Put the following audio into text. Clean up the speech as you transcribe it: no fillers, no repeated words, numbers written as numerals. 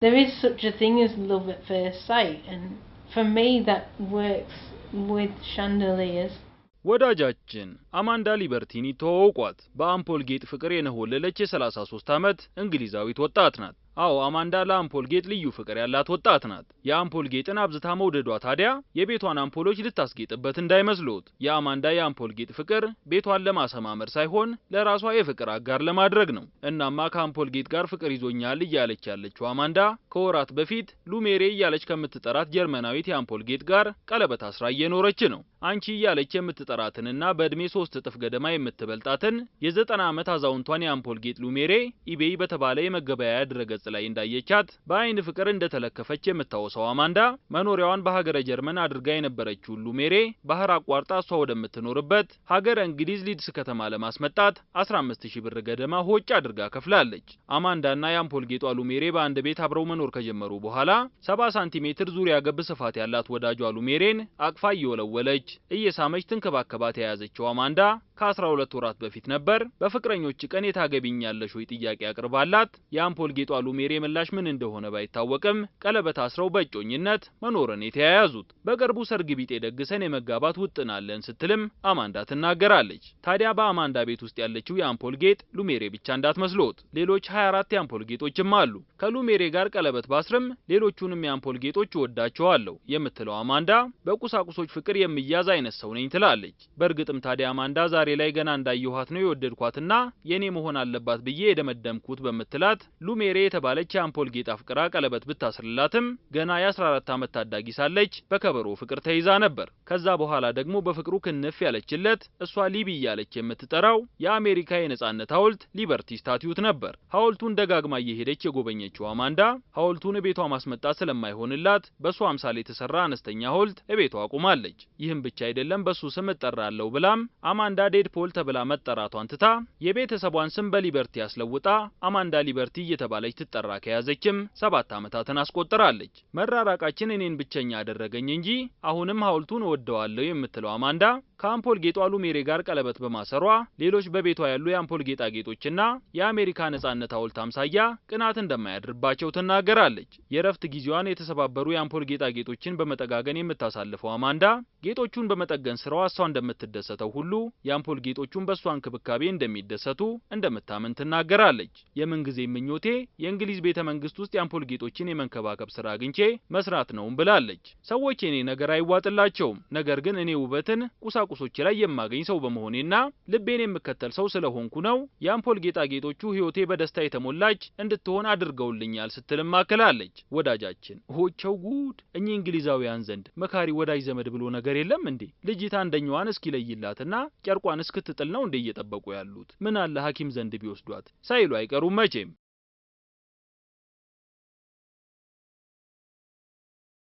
There is such a thing as love at first sight, and for me that works with chandeliers. ወዳጃችን አማንዳ ሊበርቲን ይተዋወቋት። በአምፖል ጌጥ ፍቅር የነሆለለች የ33 ዓመት እንግሊዛዊት ወጣት ናት። አዎ፣ አማንዳ ለአምፖል ጌጥ ልዩ ፍቅር ያላት ወጣት ናት። የአምፖል ጌጥን አብዝታ መውደዷ ታዲያ የቤቷን አምፖሎች ልታስጌጥበት እንዳይመስሎት። የአማንዳ የአምፖል ጌጥ ፍቅር ቤቷን ለማሰማመር ሳይሆን ለራሷ የፍቅር አጋር ለማድረግ ነው። እናማ ከአምፖል ጌጥ ጋር ፍቅር ይዞኛል እያለች ያለችው አማንዳ ከወራት በፊት ሉሜሬ እያለች ከምትጠራት ጀርመናዊት የአምፖል ጌጥ ጋር ቀለበት አስራ እየኖረች ነው። አንቺ እያለች የምትጠራትንና በእድሜ 3 እጥፍ ገደማ የምትበልጣትን የ90 ዓመት አዛውንቷን የአምፖል ጌጥ ሉሜሬ eBay በተባለ የመገበያያ ድረገጽ ላይ እንዳየቻት በአይን ፍቅር እንደተለከፈች የምታወሳው አማንዳ መኖሪያዋን በሀገረ ጀርመን አድርጋ የነበረችውን ሉሜሬ ባህር አቋርጣ እሷ ወደምትኖርበት ሀገረ እንግሊዝ ሊድስ ከተማ ለማስመጣት 15,000 ብር ገደማ ሆጭ አድርጋ ከፍላለች። አማንዳና የአምፖል ጌጧ ሉሜሬ በአንድ ቤት አብረው መኖር ከጀመሩ በኋላ 70 ሳንቲሜትር ዙሪያ ገብ ስፋት ያላት ወዳጇ ሉሜሬን አቅፋ እየወለወለች እየሳመች ትንከባከባት የያዘችው አማንዳ ከ12 ወራት በፊት ነበር በፍቅረኞች ቀን የታገቢኛለሽ ወይ ጥያቄ አቅርባላት። የአምፖል ጌጧ ሉሜሬ ምላሽ ምን እንደሆነ ባይታወቅም ቀለበት አስረው በእጮኝነት መኖርን የተያያዙት። በቅርቡ ሰርግ ቢጤ ደግሰን የመጋባት ውጥን አለን ስትልም አማንዳ ትናገራለች። ታዲያ በአማንዳ ቤት ውስጥ ያለችው የአምፖል ጌጥ ሉሜሬ ብቻ እንዳትመስሎት፣ ሌሎች 24 የአምፖል ጌጦችም አሉ። ከሉሜሬ ጋር ቀለበት ባስርም ሌሎቹንም የአምፖል ጌጦች እወዳቸዋለሁ የምትለው አማንዳ በቁሳቁሶች ፍቅር የምያዝ አይነት ሰው ነኝ ትላለች። በእርግጥም ታዲያ አማንዳ ዛሬ ላይ ገና እንዳየኋት ነው የወደድኳትና የኔ መሆን አለባት ብዬ የደመደምኩት በምትላት ሉሜሬ የተባለች የአምፖል ጌጥ አፍቅራ ቀለበት ብታስርላትም ገና የ14 ዓመት ታዳጊ ሳለች በከበሮ ፍቅር ተይዛ ነበር። ከዛ በኋላ ደግሞ በፍቅሩ ክንፍ ያለችለት እሷ ሊቢ እያለች የምትጠራው የአሜሪካ የነጻነት ሐውልት Liberty Statue ነበር። ሐውልቱን ደጋግማ እየሄደች የጎበኘችው አማንዳ ሐውልቱን ቤቷ ማስመጣት ስለማይሆንላት በሷ አምሳል የተሰራ አነስተኛ ሐውልት እቤቷ አቁማለች። ይህም ብቻ አይደለም፣ በሱ ስም እጠራለሁ ብላም አማንዳ ዴድፖል ተብላ መጠራቷን ትታ የቤተሰቧን ስም በሊበርቲ አስለውጣ አማንዳ ሊበርቲ እየተባለች ትጠራ ከያዘችም 7 ዓመታትን አስቆጥራለች። መራራቃችን እኔን ብቸኛ አደረገኝ እንጂ አሁንም ሐውልቱን እወደዋለሁ የምትለው አማንዳ ከአምፖል ጌጧ ሉሜሬ ጋር ቀለበት በማሰሯ ሌሎች በቤቷ ያሉ የአምፖል ጌጣጌጦችና የአሜሪካ ነጻነት ሐውልት አምሳያ ቅናት እንደማያድርባቸው ትናገራለች። የረፍት ጊዜዋን የተሰባበሩ የአምፖል ጌጣጌጦችን በመጠጋገን የምታሳልፈው አማንዳ ጌጦቹን በመጠገን ስራዋ እሷ እንደምትደሰተው ሁሉ የአምፖል ጌጦቹን በእሷ እንክብካቤ እንደሚደሰቱ እንደምታምን ትናገራለች። የምንጊዜ ምኞቴ የእንግሊዝ ቤተ መንግስት ውስጥ የአምፖል ጌጦችን የመንከባከብ ስራ አግኝቼ መስራት ነውም ብላለች። ሰዎች የኔ ነገር አይዋጥላቸውም፣ ነገር ግን እኔ ውበትን ቁሳቁሶች ላይ የማገኝ ሰው በመሆኔና ልቤን የምከተል ሰው ስለሆንኩ ነው የአምፖል ጌጣጌጦቹ ህይወቴ በደስታ የተሞላች እንድትሆን አድርገውልኛል ስትልም አክላለች። ወዳጃችን ሆቸው ጉድ! እኚህ እንግሊዛውያን ዘንድ መካሪ ወዳጅ ዘመድ ብሎ ነገር የለም እንዴ? ልጅት አንደኛዋን እስኪለይላትና ጨርቋን እስክትጥል ነው እንዴ እየጠበቁ ያሉት? ምን አለ ሐኪም ዘንድ ቢወስዷት ሳይሉ አይቀሩም መቼም።